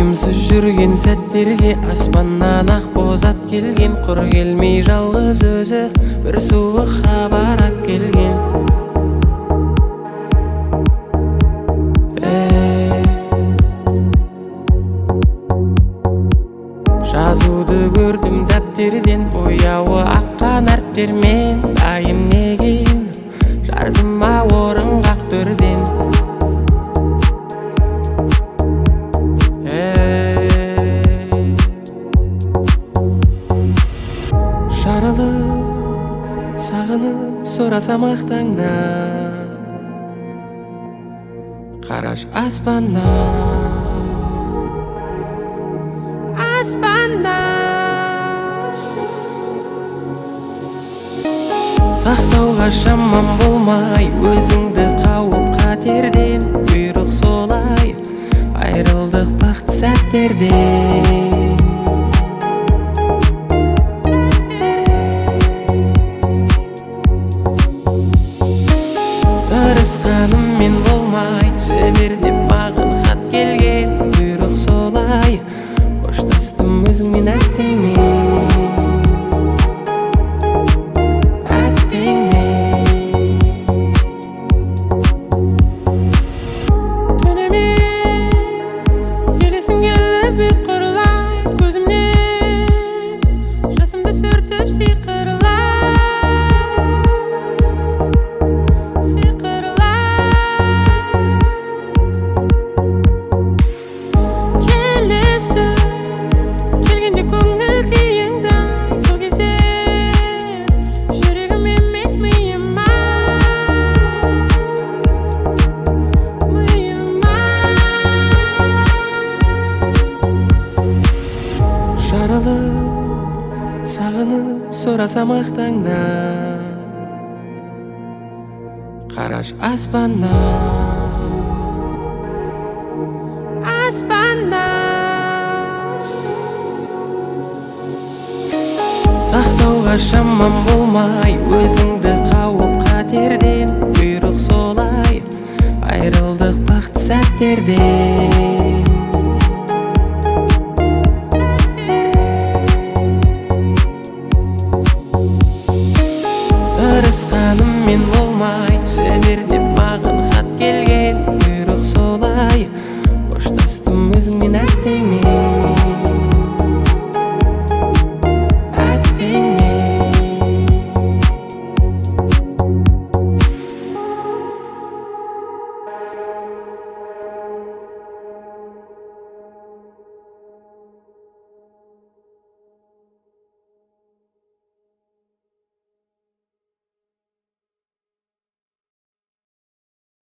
Уайымсыз жүрген сәттерге аспаннан ақ боз ат келген, құр келмей жалғыз өзі бір суық хабар ап келген. Жазуды көрдім дәптерден, бояуы аққан әріптермен, дайын екен жардыма орын қақ төрден. Жарылып, сағынып сұрасам ақ таңнан, қараш аспаннан, аспаннан. Сақтауға шамам болмай өзіңді қауіп қатерден, бұйрық солай айрылдық бақыт сәттерден. Тырысқаныммен болмай жібер деп маған хат келген, бұйрық солай қоштастым өзіңмен әттеңмен, әттеңмен. Түнімен елесің келіп ұйқырлайды, көзімнен жасымды сүртіп сиқырлай. Келгенде көңіл күйіңді сол кезде жүрегім емес миыма, миыма. Жарылып, сағынып сұрасам ақ таңнан, қараш аспаннан, аспаннан. Сақтауға шамам болмай өзіңді қауіп қатерден, бұйрық солай айрылдық бақыт сәттерден.